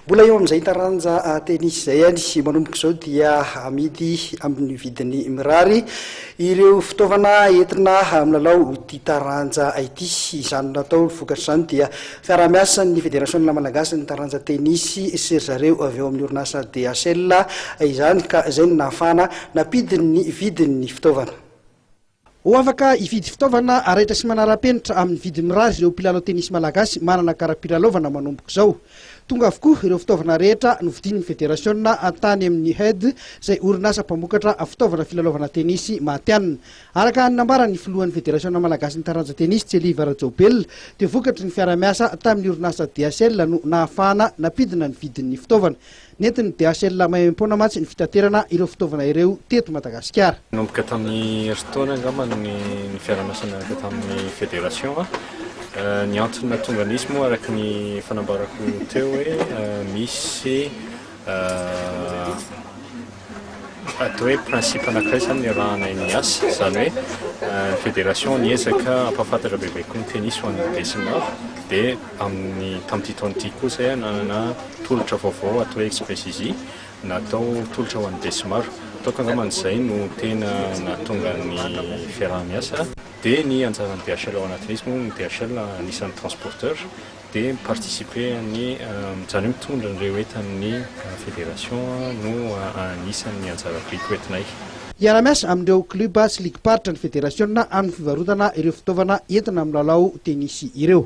Mbola eo amin'izay taranja tenisy izay ihany, manomboka izao dia amidy amin'ny vidiny mirary ireo fitaovana entina milalao ity taranja ity. Izany natao vokatr'izany dia fiaraha-miasan'ny Federasiona Malagasin'ny taranja tenisy sy ry zareo avy ao amin'ny orinasa DHL izany ka izay no nahafahana nampidiny ny vidin'ny fitaovana. Ho afaka hividy fitaovana raitra sy manara-penitra amin'ny vidiny mirary ireo mpilalao tenisy malagasy manana kara-pilalaovana manomboka izao. Tonga avokoa ireo fitaovana rehetra novidian'ny federasiona tany amin'ny Head izay orinasa mpamokatra fitaovana filalaovana tenisy matihanina. Araka ny nambaran'ny filohan'ny federasiona malagasin'ny taranja tenisy, Tseliva Rajaobelina, dia vokatry ny fiaraha-miasa tamin'ny orinasa DHL no nahafahana nampidina ny vidin'ny fitaovana. Nentin'ny DHL maimaimpoana mantsy ny fitaterana ireo fitaovana ireo teto Madagasikara. Nanomboka tamin'ny herintaona angamba ny fiaraha-miasa niaraka tamin'ny fédération. Ny antony nahatonga an'izy moa araka ny efa nambarako teo hoe misy atao hoe principe anankiray izany niarahanay niasa, izany hoe ny fédération niezaka hampahafantatra bebe kokoa ny tennis ho an'ny besinimaro dia amin'ny tamin'ity taona ity koa izay nanana tolotra vaovao atao hoe Express Easy natao tolotra ho an'ny besinimaro. Ataoko angambany izay no tena nahatonga ny fiaraha-miasa. Dia ny anjaran'ny DHL ao anatin'izy moa, ny DHL anisan'ny transporteur dia mi-participer ny, izany hoe mitondra an'ireo entan'ny fédération no anisan'ny anjara biriky hoentinay. Hiara-miasa amin'ireo klioba sy ligim-paritra ny federasiona amin'ny fivarotana ireo fitaovana entina milalao tenisy ireo.